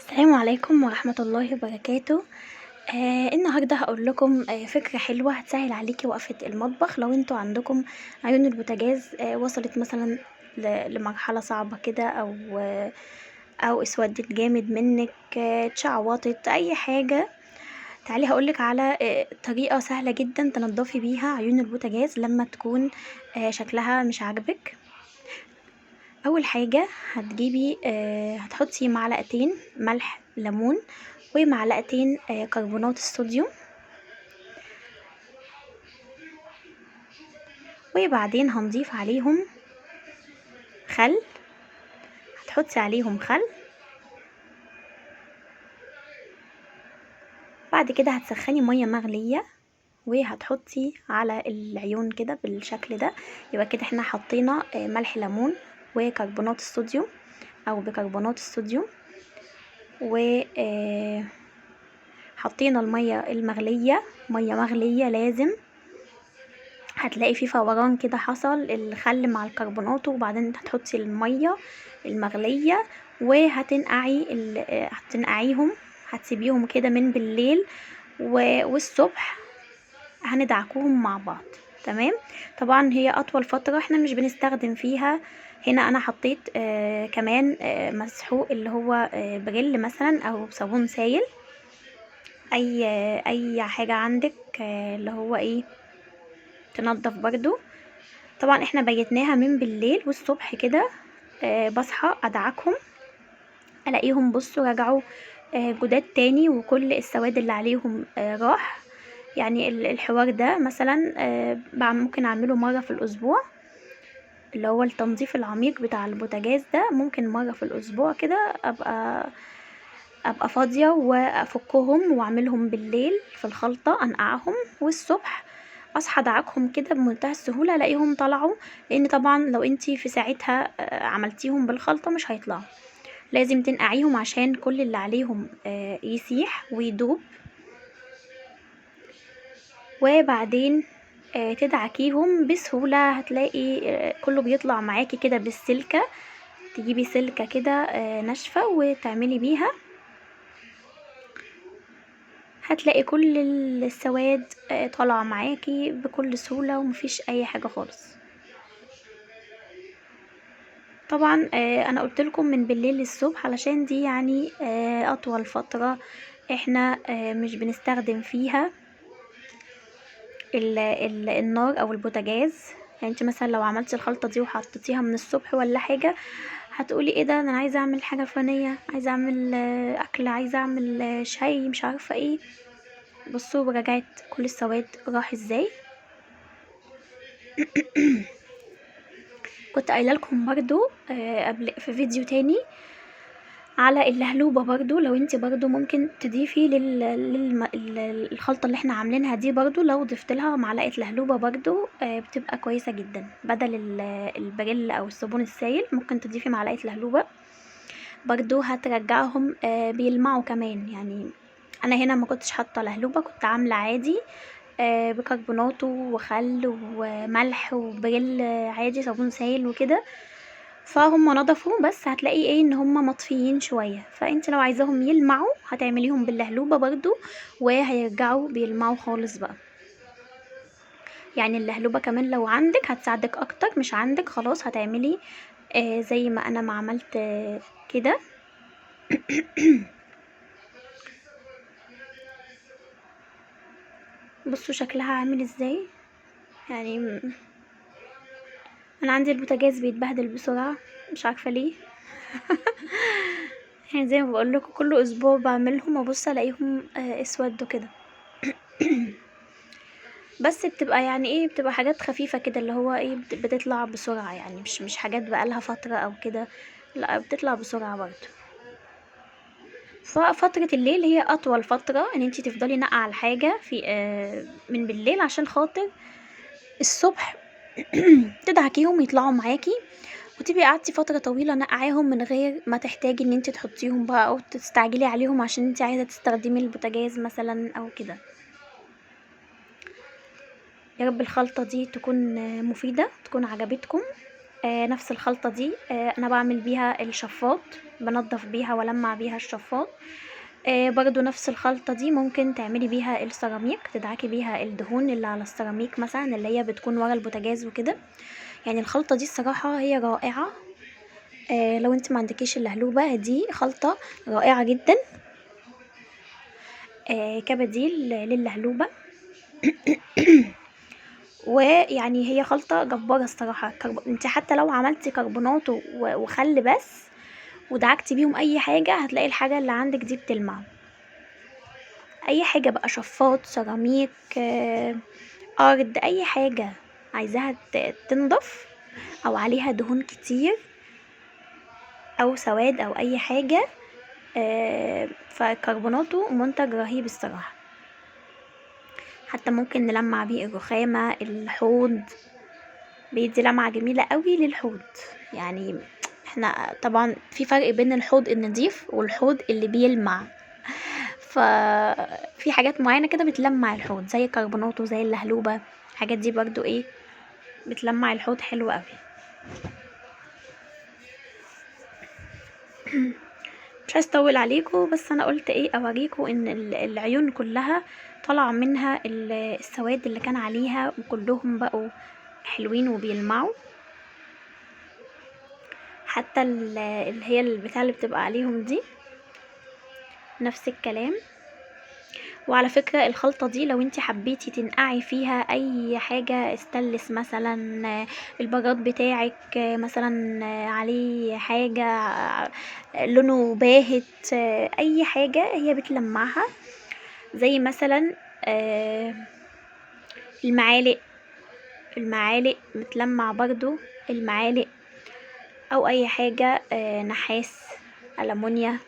السلام عليكم ورحمة الله وبركاته. النهاردة هقول لكم فكرة حلوة هتسهل عليكي وقفة المطبخ. لو انتوا عندكم عيون البوتاجاز وصلت مثلا لمرحلة صعبة كده او اسودت جامد منك، اتشعوطت اي حاجة، تعالي هقولك على طريقة سهلة جدا تنضفي بيها عيون البوتاجاز لما تكون شكلها مش عاجبك. اول حاجة هتحطي معلقتين ملح ليمون ومعلقتين كربونات الصوديوم، وبعدين هنضيف عليهم خل. هتحطي عليهم خل. بعد كده هتسخني مية مغليه وهتحطي على العيون كده بالشكل ده. يبقى كده احنا حطينا ملح ليمون وكربونات الصوديوم او بيكربونات الصوديوم، و حطينا المية المغليه، مية مغليه لازم. هتلاقي في فوران كده حصل الخل مع الكربونات، وبعدين هتحطي المية المغليه وهتنقعي هتنقعيهم، هتسيبيهم كده من بالليل والصبح هندعكوهم مع بعض. تمام. طبعا هي اطول فترة احنا مش بنستخدم فيها. هنا انا حطيت كمان مسحوق اللي هو بريل مثلا او صابون سايل، اي حاجة عندك اللي هو ايه تنظف برضو. طبعا احنا بيتناها من بالليل والصبح كده بصحى ادعكهم الاقيهم بصوا رجعوا جداد تاني، وكل السواد اللي عليهم راح. يعني الحوار ده مثلا ممكن اعمله مرة في الاسبوع، اللي هو التنظيف العميق بتاع البوتاجاز ده، ممكن مرة في الاسبوع كده ابقى فاضية وافكهم واعملهم بالليل في الخلطة، انقعهم والصبح اصحى ادعكهم كده بمنتهى السهولة الاقيهم طلعوا. لان طبعا لو انتي في ساعتها عملتيهم بالخلطة مش هيطلعوا، لازم تنقعيهم عشان كل اللي عليهم يسيح ويدوب، وبعدين تدعكيهم بسهولة. هتلاقي كله بيطلع معاكي كده بالسلكة. تجيبي سلكة كده ناشفة وتعملي بيها، هتلاقي كل السواد طالع معاكي بكل سهولة ومفيش اي حاجة خالص. طبعا انا قلت لكم من بالليل للصبح علشان دي اطول فترة احنا مش بنستخدم فيها النار او البوتاجاز. انت مثلا لو عملتي الخلطة دي وحطيتيها من الصبح ولا حاجة، هتقولي ايه ده، انا عايزة اعمل حاجة فلانية، عايزة اعمل اكل، عايزة اعمل شاي، مش عارفة ايه. بصوا رجعت كل السواد راح ازاي. كنت قايله لكم برضو قبل في فيديو تاني على اللهلوبه برضو، لو انت برضو ممكن تضيفي للخلطه اللي احنا عاملينها دي برضو، لو ضفت لها معلقه لهلوبه برضو بتبقى كويسة جدا. بدل البريل او الصابون السايل ممكن تضيفي معلقه لهلوبه برضو، هترجعهم بيلمعوا كمان. انا هنا ما كنتش حاطه لهلوبه، كنت عامله عادي بيكربوناتو وخل وملح وبريل عادي صابون سايل وكده، فهم نضفوا، بس هتلاقي ايه ان هم مطفيين شوية. فانت لو عايزاهم يلمعوا هتعمليهم باللهلوبه برضو وهيرجعوا بيلمعوا خالص بقى. اللهلوبه كمان لو عندك هتساعدك اكتر، مش عندك خلاص هتعملي زي ما انا ما عملت كده. بصوا شكلها عامل ازاي. انا عندي البوتاجاز بيتبهدل بسرعة مش عارفه ليه. زي ما بقول لكم كل اسبوع بعملهم وابص الاقيهم اسودوا كده. بس بتبقى يعني ايه، بتبقى حاجات خفيفة كده اللي هو ايه، بتطلع بسرعة، يعني مش حاجات بقالها فترة او كده، لا بتطلع بسرعة برضو. ففتره الليل هي اطول فترة ان انتي تفضلي ناقعه الحاجة من بالليل عشان خاطر الصبح تدعكيهم يطلعوا معاكي، وتبقي قعدتي فترة طويلة نقعاهم من غير ما تحتاجي ان انتي تحطيهم بقى او تستعجلي عليهم عشان انتي عايزه تستخدمي البوتاجاز مثلا او كده. يا رب الخلطة دي تكون مفيدة، تكون عجبتكم. نفس الخلطة دي انا بعمل بيها الشفاط بنضف بيها ولمع بيها الشفاط. برضو نفس الخلطة دي ممكن تعملي بيها السيراميك، تدعكي بيها الدهون اللي على السيراميك مثلا اللي هي بتكون ورا البوتاجاز وكده. يعني الخلطة دي الصراحة هي رائعة. لو انت ما عندكيش اللهلوبة دي خلطة رائعة جدا كبديل للهلوبة. ويعني هي خلطة جبارة الصراحة. انت حتى لو عملتي كربونات وخل بس ودعكتي بيهم اي حاجة هتلاقي الحاجة اللي عندك دي بتلمع. اي حاجة بقى، شفاط، سيراميك، ارض، اي حاجة عايزاها تنضف او عليها دهون كتير او سواد او اي حاجة، فكربوناته منتج رهيب الصراحة. حتى ممكن نلمع بيه الرخامة، الحوض، بيدي لمعة جميلة قوي للحوض. يعني احنا طبعا في فرق بين الحوض النظيف والحوض اللي بيلمع، ففي حاجات معينة كده بتلمع الحوض زي الكربونات وزي اللهلوبة، الحاجات دي برضو ايه بتلمع الحوض حلو قوي. مش عايز اطول عليكم، بس انا قلت ايه اوريكم ان العيون كلها طلع منها السواد اللي كان عليها، وكلهم بقوا حلوين وبيلمعوا. حتى اللي هي البتاع اللي بتبقى عليهم دي نفس الكلام. وعلى فكرة الخلطة دي لو انتي حبيتي تنقعي فيها اي حاجة، استانلس مثلا، البراد بتاعك مثلا عليه حاجة لونه باهت، اي حاجة هي بتلمعها، زي مثلا المعالق، المعالق بتلمع برضو، المعالق او اي حاجة، نحاس، ألمونيا،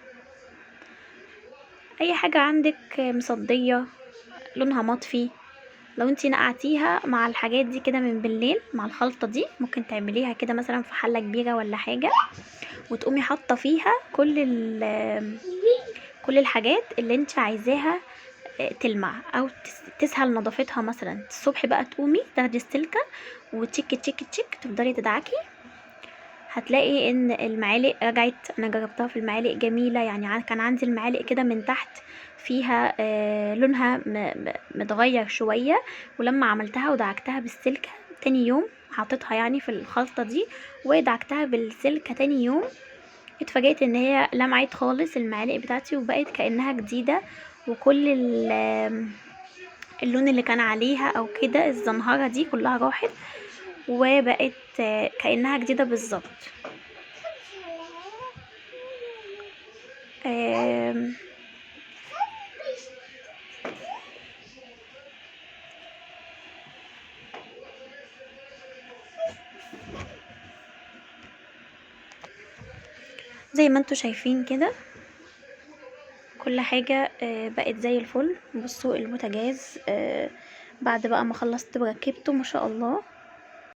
اي حاجة عندك مصدية لونها مطفي، لو انتي نقعتيها مع الحاجات دي كده من بالليل مع الخلطة دي، ممكن تعمليها كده مثلا في حلة كبيرة ولا حاجة، وتقومي حاطة فيها كل الحاجات اللي انتي عايزاها تلمع او تسهل نظافتها. مثلا الصبح بقى تقومي تاخدي السلكة وتشيك تشيك تشيك تفضلي تدعكي، هتلاقي ان المعالق رجعت. انا جربتها في المعالق جميلة، يعني كان عندي المعالق كده من تحت فيها، لونها متغير شوية، ولما عملتها ودعكتها بالسلكة تاني يوم، حطيتها يعني في الخلطة دي ودعكتها بالسلكة تاني يوم، اتفاجئت ان هي لمعت خالص المعالق بتاعتي وبقت كأنها جديدة، وكل اللون اللي كان عليها او كده الزنهرة دي كلها راحت وبقت كأنها جديدة بالظبط. زي ما انتوا شايفين كده كل حاجة بقت زي الفل. بصوا البوتاجاز، بعد بقى ما خلصت وركبته ما شاء الله